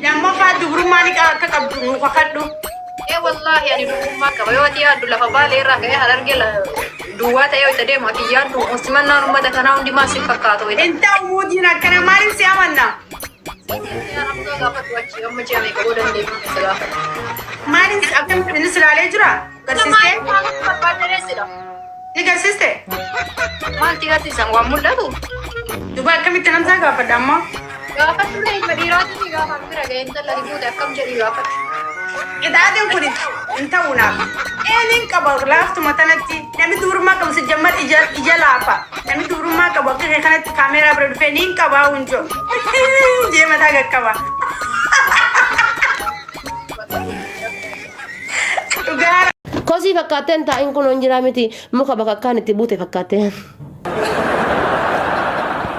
Lammaffaa dubrummaa ni akka qabdu nu kakadhu. Ee wallaahi ani durbummaa qaba yoo ati yaaddu lafa baalee irraa ka'ee harargee duwwaa ta'ee wayita deemu ati yaaddu simannaan uummata kanaa hundi maal si fakkaata wayita. Hin ta'u muudiin akkana maaliif si amanna? Hamzaa gaafadhu achi amma ji'a meeqa booda hin deebiin isa gaafadhu. Maaliif akkamitti inni silaalee jira? Garsiistee? Barbaadde Ni garsiiste? Maalti garsiisan waan mul'atu? Duba akkamitti namsaa gaafadha amma? Gaafadhu ree ilma dhiiraatiin gaafa bira ga'ee intala fuute akkam jedhi gaafadhu. Qixaatiin kun hin ta'u naaf. Eeniin qaba laaftuma tanatti namni dubrummaa qabu si jammar ija ija laafa. Namni dubrummaa qabu akka kee kanatti kaameeraa bira dhufee niin qabaa hunjoo. Jee mataa qaqqaba. Dhugaa. Kosii fakkaatteen taa'in kun hin jiraa miti muka bakakkaan itti buute fakkaatteen.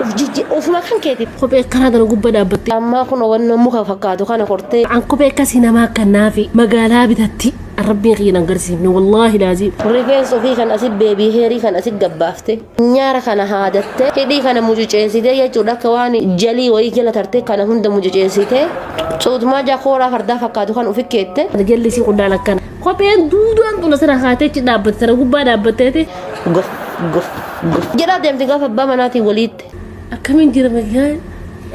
Uf jijji ufuma kan keeti. Kophee akkanaa tana gubba dhaabbattee. Ammaa kun wanna muka fakkaatu kana kortee. An kophee akkasii namaa akkannaafi magaalaa bitatti rabbiin kiyya nan agarsiifne wallaahi laaziim. Rifeensa ofii kan asi beebii heerii kan asi gabbaafte nyaara kana haadatte hidhii kana mucuceessitee jechuudha akka waan jalii wayii jala tartee kana hunda mucuceessitee cuutumaa jakooraa fardaa fakkaatu kan ufi keette. Jalli isii qunnaan akkana. Kopheen duudaan tun asirra kaatee achi dhaabbatte tana gubbaa dhaabbatteeti. Gof gof gof jedhaa deemti gaafa abbaa manaatiin waliitte. Akkamiin jira nagaan?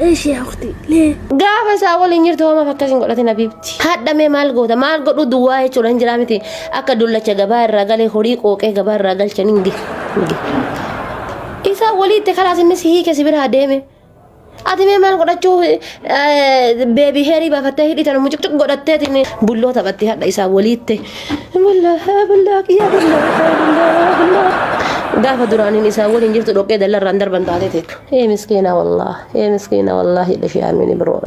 Eeshi yaa ukhti lee. Gaafa isaa waliin jirtu homaaf akkas hin godhatin habiibti. Hadha mee maal goota maal godhuu duwwaa jechuudha hin jiraa miti akka dullacha gabaa irraa galee horii qooqee gabaa irraa galchan hin ge. Isaa waliitte kalaas inni si hiike si biraa deeme. Ati mee maal godhachuu beebii heerii baafattee hidhii tana mucuqcuq godhatteetiin bulloo taphatti hadha isaa waliitte. Bulloo bulloo kiyya bulloo bulloo bulloo. Gaafa duraaniin isaa waliin jirtu dhoqqee dallarraan darban taatee teettu. Ee miskiina wallaah ee miskiina wallaah jedhe shiyaamiin biroo.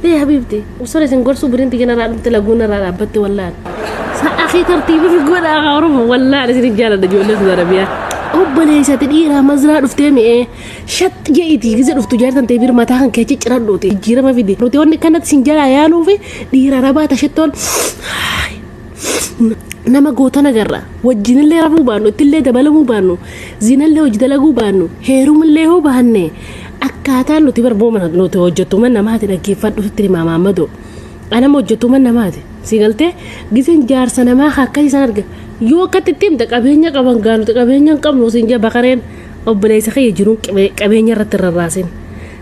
Lee habiibti osoo isin gorsuu biriin tiyya narraa dhufte laguun narraa dhaabbatte wallaan. Sa'a kee tartiiba fi godhaa haa Oromoo wallaan isin jaaladha ijoollee Saudi Arabiyaa. Obboleessati dhiiraa mazraa dhuftee mi'ee Shax je'iitii gize dhuftu jaartan ta'e bira mataa kan kee cicciradhuuti jijjiirama fidi. Nuti wanni kanatti sin jalaa yaaluu fi dhiira arabaa tashettoon nama gootan agarra. Wajjinillee rafuu baannu ittillee dabalamuu baannu zinallee hojii dalaguu baannu heerumillee hoo baanne akkaataan nuti barbooma nuti hojjettu man namaati dhaggeeffadhu sitti himaa maammadoo. Anama hojjettu man namaati. Si galtee giseen jaarsa namaa akka isaan arga yoo akkatti itti himte qabeenya qaban gaa nuti qabeenya hin qabnu siin jee bakareen Obboleessa kiyya jiruun qabeenya irratti hin rarraasin.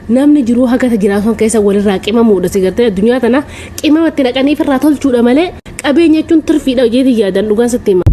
Namni jiruu haga isa jiraatu san keessa walirraa qimamuudha si gartee addunyaa tana qimama itti naqanii ofirraa tolchuudha malee qabeenya jechuun tirfiidha jeetii yaadan dhugaan sitti hima.